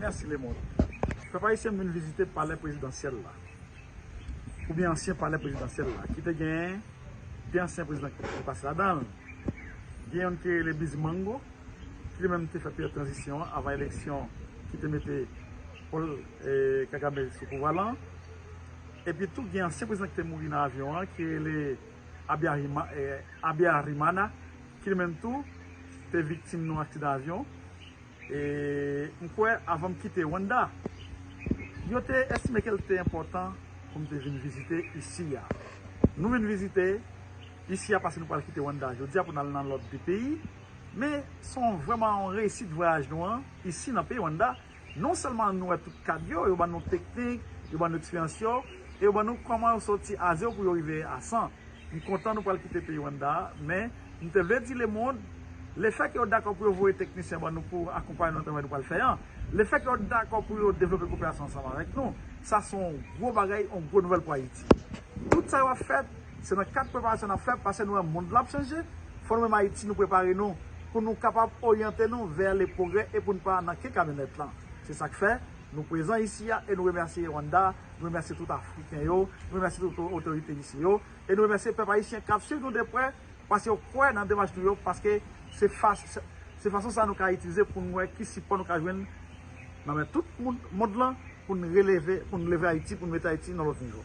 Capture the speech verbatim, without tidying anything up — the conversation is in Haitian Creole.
Mèsi lemonn. Pèp ayisyen, m vin vizite palè prezidansyèl la, oubyen ansyen palè prezidansyèl la, ki te gen de ansyen prezidan ki te pase ladan l. Gen youn ki rele Bizimango, ki li menm te fè peryòd tranzisyon an avan eleksyon ki te mete Paul eh, Kagame sou pouvwa lan. Epi tou, gen ansyen prezidan ki te mouri nan avyon an, ki rele Habyarimana, ki li menm tou te viktim nan aksidan avyon. E m kwè, avan m kite Rwanda, yo te estime ke l te enpòtan pou m te vin vizite isi a. Nou vin vizite isi a paske nou pral kite Rwanda jodi a pou n al nan lòt de peyi. Men se yon vrèman yon reyisit vwayaj nou an isi nan peyi Rwanda. Non sèlman nou wè tout kad yo, yo ban nou teknik, yo ban nou eksperyans yo, e yo ban nou kòman yo soti a zewo pou yo rive a san. M kontan nou pral kite peyi Rwanda a, men m te vle di lemonn, lefè ke yo dakò pou yo voye teknisyen ban nou pou akonpaye nou nan travay nou pral fè an, lefè ke yo dakò pou yo devlope koperasyon ansanm avèk nou, sa se yon gwo bagay, yon gwo nouvèl pou Ayiti. Tout sa yo ap fèt, se nan kad preparasyon n ap fè, paske nou wè mond lan ap chanje, fò nou menm Ayiti nou prepare nou pou nou kapab oryante nou vè le progrè e pou n pa nan ke kamyonèt lan. Se sa k fè nou prezan isi a e nou remèsye Rwanda, nou remèsye tout Afriken yo, nou remèsye tout otorite isi yo, e nou remèsye pèp ayisyen k ap swiv nou de prè, paske yo kwè nan demach nou yo, paske se fas, se, se fason sa nou ka itilize pou nou wè ki sipò nou ka jwenn nan men tout moun, mond lan pou n releve, pou n leve Ayiti, pou n mete Ayiti nan lòt nivo.